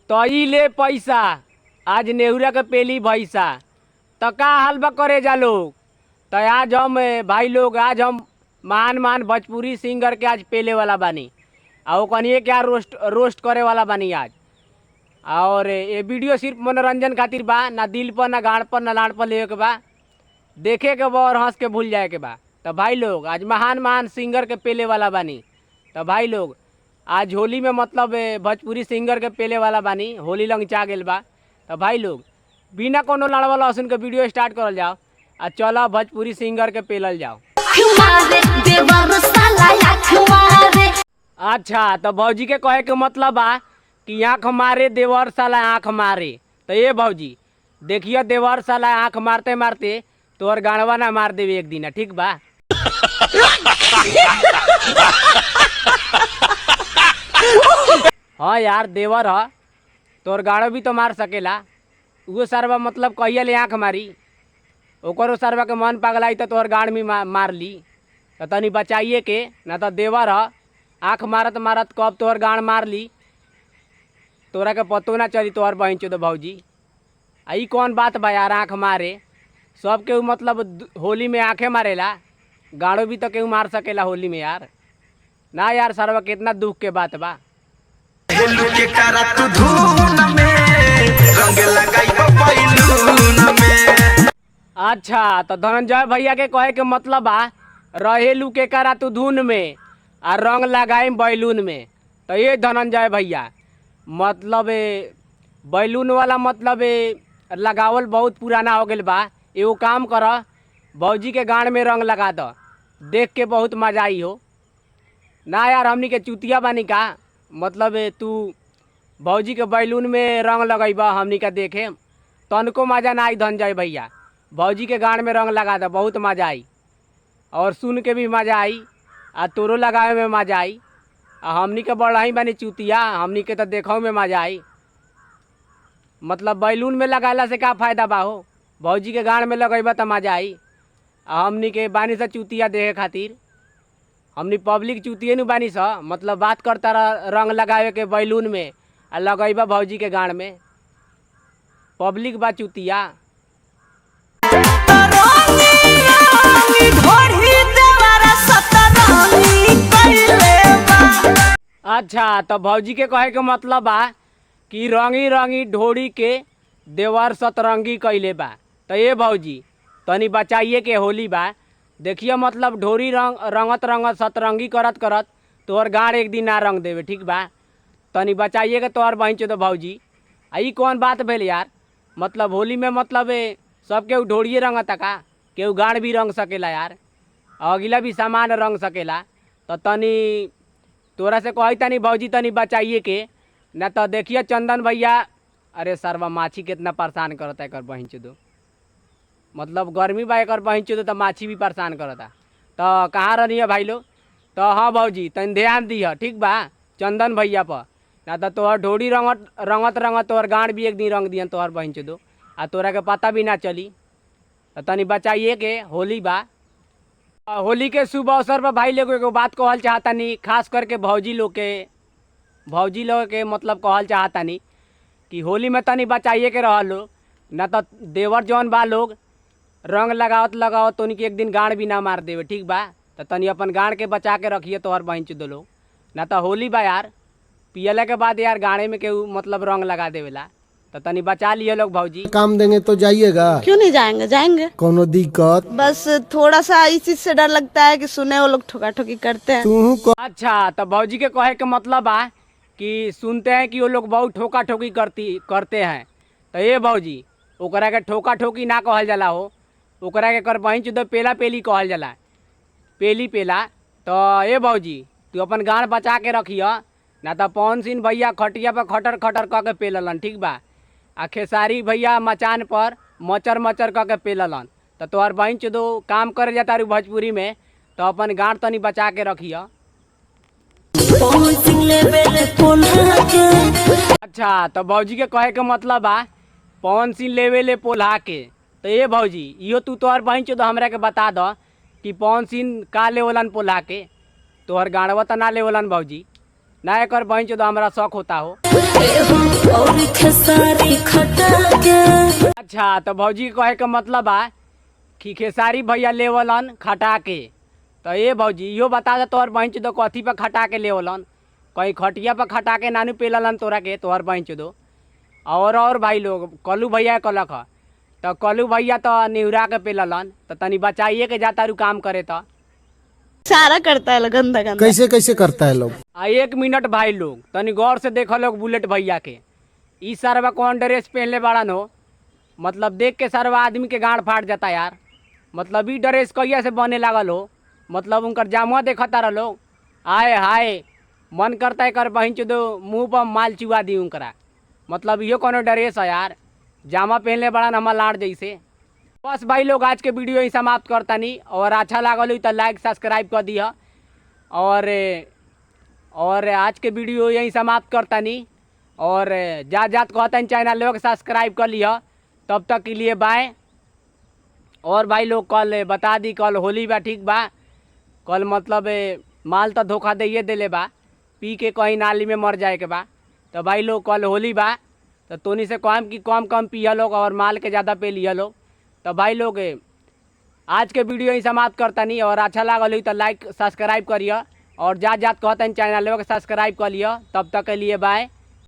त ई ले पैसा, आज नेहुरा के पेली भैसा। त का हाल बा करे जा लोग? त आज हम भाई लोग, आज हम महान महान भोजपुरी सिंगर के आज पेले वाला बानी आ ओकनिए के रोस्ट रोस्ट करे वाला बानी आज। और ये वीडियो सिर्फ मनोरंजन खातिर बा, ना दिल पर, ना गाड़ पर, ना लाड़ पर लेवे के बा, देखे के बा और हंस के भूल जाए के बा। त भाई लोग, आज महान महान सिंगर के पेले वाला बानी। त भाई लोग, आज होली में मतलब भोजपुरी सिंगर के पेले वाला बानी, होली लंगचा गेल बा। त भाई लोग, बिना कोनो लड़वा लहसुन के वीडियो स्टार्ट करल जाओ आ चला भोजपुरी सिंगर के पेलल जाओ। अच्छा, तो भौजी के कहे के मतलब बा कि आँख मारे देवर साला आँख मारे। तो ये भौजी देखिए, देवर साला आँख मारते मारते तोहर गाड़वा ना मार देवे एक दिन, ठीक बा? हाँ यार, देवर ह, तोहर गाड़ो भी तो मार सकेला। वो सरवा मतलब कहिया ले आँख मारी, ओकरो सरवा के मन पगलाई तो तोहर गाड़ भी मार ली। तो तनी बचाइए के ना, तो देवर ह, आँख मारत मारत कब तोहर गाड़ मार ली तोरा के पतो ना चली तोहर बहन चोद भौजी। आ ई कौन बात बा यार, आँख मारे सब केहू मतलब होली में आँखें मारेला, गाड़ो भी तो केहू मार सकेला होली में यार। ना यार सरवा, कितना दुख के बात बा। के करा तू धून में रंग लगाई बैलून में। अच्छा, तो धनंजय भैया के कहे के मतलब बा रहेलू के करा तू धुन में आ रंग लगाई बैलून में। तो ये धनंजय भैया मतलब बैलून वाला मतलब लगावल बहुत पुराना हो गइल बा। एगो काम कर, भौजी के गाड़ में रंग लगा दो, देख के बहुत मजा आई हो। ना यार, हमनी के चुतिया बानी का, मतलब तू भौजी के बैलून में रंग लगैबा हमनी का देखे तनको मजा ना आई। धनंजय भैया, भौजी के गाड़ में रंग लगा दो, बहुत मजा आई और सुन के भी मजा आई आ तोरो लगावे में मजा आई। आ हमनी के बढ़ाई बानी चुतिया, हमनी के तो देखो में मजा आई। मतलब बैलून में लगाला से का फायदा बा हो, भौजी के गाड़ में लगैबा तो मजा आई। आ हमनी के बानी से चुतिया देखे खातिर, हमनी पब्लिक चुतिए नु बानी सा, मतलब बात करता रंग लगावे के बैलून में आ लगैबा भौजी के गाड़ में, पब्लिक बा चुतिया। अच्छा, तो भौजी के कहे के मतलब बा कि रंगी रंगी ढोरी के देवर सतरंगी कैले बा। तो ये भौजी तनी बचाइए के होली बा, देखिए मतलब ढोरी रंग रंगत रंगत सतरंगी करत करत तोहर गाड़ एक दिन ना रंग देवे, ठीक बा? तनी बचाइए के तोहर बहिन चोद भौजी। आ ई कौन बात भेल यार, मतलब होली में मतलब सब केहू ढोरिए रंगता का, केहू गाड़ भी रंग सकेला यार, अगिला भी सामान रंग सकेला। तो तनी तोरा से कही तनी भौजी तनी बचाइए के ना। तो देखिए चंदन भैया, अरे सरवा माछी कितना परेशान करता है एकर बहिन चोदो, मतलब गर्मी बा एकर बहिन चोदो तो माछी भी परेशान करता। तो कहाँ रहनी है भाई लोग? तो हाँ भौजी तनी ध्यान दिह, ठीक बा, चंदन भैया पर ना तो तोहर ढोरी रंगत रंगत रंगत तोहर गांड भी एक दिन रंग दिहन तोहर बहिन चोदो, आ तोरा के पता भी ना चली। तो तनी बचाइए के होली बा। होली के शुभ अवसर पर भाई लोग एगो बात कहल चाहतानी, खास करके भौजी लोग के, भौजी लोग के मतलब कहल चाहतानी कि होली में तनी बचाइए के रह लो ना तो देवर जौन बा लोग रंग लगावत लगावत तो उनकी एक दिन गांड भी ना मार देवे, ठीक बा? तो तनी अपन गांड के बचा के रखिए तोहर बहिन चोदो लोग ना तो होली बा यार, पियला के बाद यार गाड़े में केहू मतलब रंग लगा देवेला, तो तनी बचा लियो लोग भौजी। काम देंगे तो जाइएगा? क्यों नहीं जाएंगे, जाएंगे। कोनो दिक्कत? बस थोड़ा सा इस चीज से डर लगता है कि सुने वो लोग ठोका ठोकी करते हैं। तू अच्छा, तो भौजी के कहे के मतलब बा कि सुनते हैं कि वो लोग बहुत ठोका ठोकी करते हैं। तो ये भौजी ओकरा के ठोका ठोकी ना कहल जाला हो, ओकरा के कर बहिन चोद पेला पेली कहल जाला, पेली पेला। तो ये भौजी तू अपन गाड़ बचा के रखिह ना तो पवन सिंह भैया खटिया पर खटर खटर कह के पेललन, ठीक बा? आ खेसारी भैया मचान पर मचर मचर कह के पेललन। तो तोहर बहिन चोदो काम करे जाता रू भोजपुरी में, तो अपन गाड़ तनी बचा के रखिह। अच्छा, तो भौजी के कहे के मतलब बा पवन सिंह लेवे ले पोल्हा के। तो ये भौजी इहो तू तोहर बहिन चोदो हमरा के बता द कि पवन सिंह का लेवलन पोल्हा के, तोहर गाड़वा तो ना लेवलन भौजी ना, एकर बहिन चोदो हमरा शौक होता हो। और खेसारी खटा के। अच्छा, तो भौजी के कहे के मतलब बा कि खेसारी भैया लेवलन खटा के। तो ए भौजी, इहो बता दे तोहर बहिन चोदो कथी पर खटा के लेवलन? कहीं खटिया पर खटा के नानू पेललन तोरा के तोहर बहिन चोदो? और भाई लोग, कलू भैया कहलक ह, तो कलू भैया तो निहुरा के पेललन। तो तनी बचाइए के जाता रू काम करे तो। सारा करता है लोग गंदा गंदा। कैसे कैसे करता है लोग? आ एक मिनट भाई लोग, तनी गौर से देखो लोग बुलेट भैया के। ई सरवा कौन ड्रेस पहनले बाड़न हो? मतलब देख के सरवा आदमी के गांड फाट जाता यार। मतलब ई ड्रेस कहिया से बने लागल हो? मतलब उनकर जामुआ देखता रह लोग, आए हाय, मन करता है कर बहिन चोदो मुँह पर माल चुआ दी उनकरा। मतलब इहो कोनो ड्रेस है यार? जामा पहनले बाड़न हमार लाड़ जैसे। बस भाई लोग, आज के वीडियो ही समाप्त करतानी और अच्छा लागल हुई तो लाइक सब्सक्राइब कर दिह और आज के वीडियो यही समाप्त करतानी और जा जात कहतन चैनल लोग सब्सक्राइब कर लिह। तब तक के लिए बाय। और भाई लोग, कल बता दी, कल होली बा, ठीक बा? कल मतलब माल तो धोखा दे देले बा, पी के कहीं नाली में मर जाए के बा। तो भाई लोग, कल होली बा, तो तोनी से कहम कि कम कम पिया लोग और माल के ज़्यादा पे लिया लोग। तो भाई लोग, आज के वीडियो ही समाप्त करतानी और अच्छा लागल हुई तो लाइक सब्सक्राइब करिए और जा जात कहतन चैनल के सब्सक्राइब कर लिया। तब तक के लिए बाय।